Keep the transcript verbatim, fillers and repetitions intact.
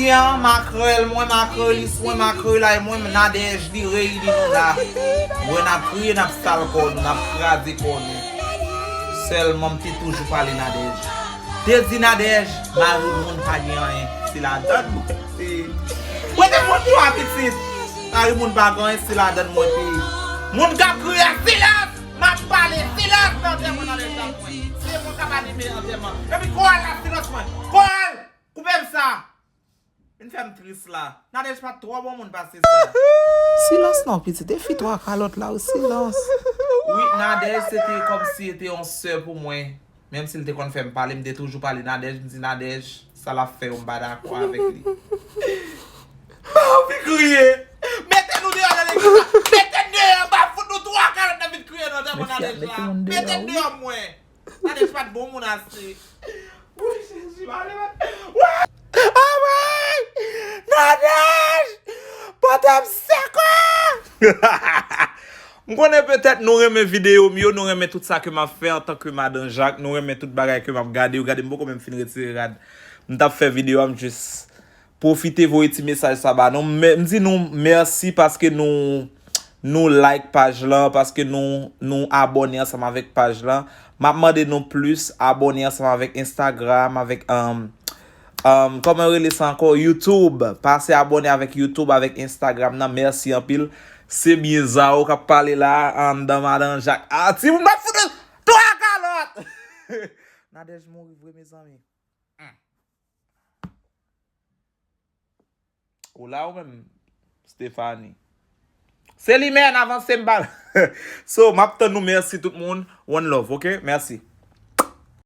An, makrèl mwen, makrelis mwen, makrelay mwen, Nadège li reyini nou la. Mwen n ap kriye, n ap sal kò nou, n ap kraze kò nou. Sèlman m te toujou pale Nadège. Te di Nadège, mari moun pa gen anyen, se ladann mwen te. Mwen te fon twa pitit. Mari moun pa gen anyen, se ladann mwen te. Moun k ap kriye, silans! M ap pale, silans nan antèman Nadège la mwen. Se mwen k ap anime antèman. Epi koral la, silans mwen. Koral! Koupe m sa! Vin fè m tris la. Nadège pa t twò bon moun pase sa. Silans non, pitit. E fi twa kalòt la, wi, silans. Wi, Nadège, se te kòmsi e te yon sè pou mwen. Menm si l te konn fè m pale, m te toujou pale Nadège, m di Nadège, sa l ap fè yo, m pa dakò avèk li. M pa anvi kriye. Mete nou deyò nan legliz la. Mete n deyò, m pa fout nou twa kalòt nan vin kriye nan antèman Nadège la. Mete n deyò mwen. Nadège pa t bon moun ase. Wi, Jezi, pale, pale. Wè! Anmwey! Nadège! Pote m sekò! M konnen petèt nou renmen videyo m yo, nou renmen tout sa ke m ap fè antanke Madan Jak, nou renmen tout bagay ke m ap gade yo. Gade, m poko menm fin retire rad. M t ap fè videyo a, m jis pwofite voye ti mesaj sa ba nou. M, m di nou mèsi paske nou, nou like paj lan, paske nou, nou abòne ansanm avèk paj lan. M ap mande nou plis abòne ansanm avèk Instagram, avèk, um, um, kòman yo rele sa ankò? YouTube. Pase abòne avèk YouTube, avèk Instagram nan. Mèsi anpil. Se byen Zao k ap pale la, anndan Madan Jak. Ah, timoun, m ap fout twa kalòt! Nadège mouri vre, mezanmi. Ou la ou menm, Stephanie? Se li menm, avanse m pa. So, m ap tann nou, mèsi tout moun. One love, ok? Mèsi.